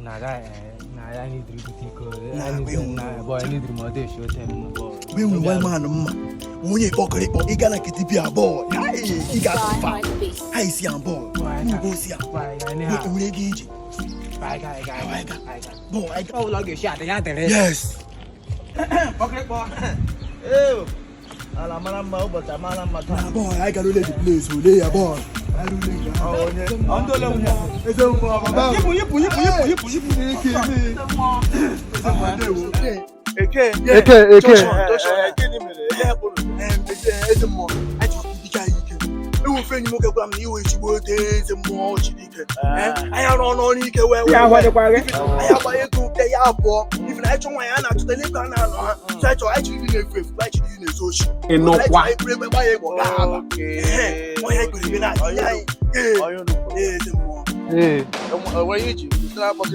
Na guy, na I need to bute Na, iko. we Na boy, I need to mọdụ esi ote m boy. Mgbe nwere nwa man mma onye kpọkịrịkpọ ị gaa na nke dibịa abụọ ị ga-atụ fa ha isi abụọ n'ugbo si a enwere ego iji bọọ anyị ga. Ọ bụla ọ ga-esi adị ya dịrị. Yes. Kpọkịrịkpọ. Ee, ala mara mma, ụbọchị amara mma taa. Na bọọ anyị gara ole the place ole ya bọọ. Ọ onye ọ ndị ole nwunye? Eze mmụọ baba. Yipụ, yipụ, yipụ, yipụ, yipụ, yipụ. Eke eme. Eke. Eke, eke. Ee, gịnị mere? Ele hapụrụ. Eze mmụọ, anyị chọrọ ibike anyị ike. Enwefe enyi m nwoke gwara m na iwe ezigbo ode eze mmụọ chiri ike. Anyị arụ ọnụ ọrụ ike wee wee Ya wee. agwadịkwa gị. Anyị agba ego ke ya abụọ ife na anyị chọ nwaanyị a na-achọta n'ebe a na-anọ ha, so anyị chọrọ, anyị chiri ndị na-efu efu, anyị chiri ndị na-ezu oshi. Ịnụkwa. Anyị chọrọ egbe gba ya egbe, ọ gaghị aba. Onye anyị kwere ebe na-achị anyị. Ee. Onye unu kwuru. Ee, eze mmụọ. Ee. Enwere ihe iji usoro akpọkịrịkpọ.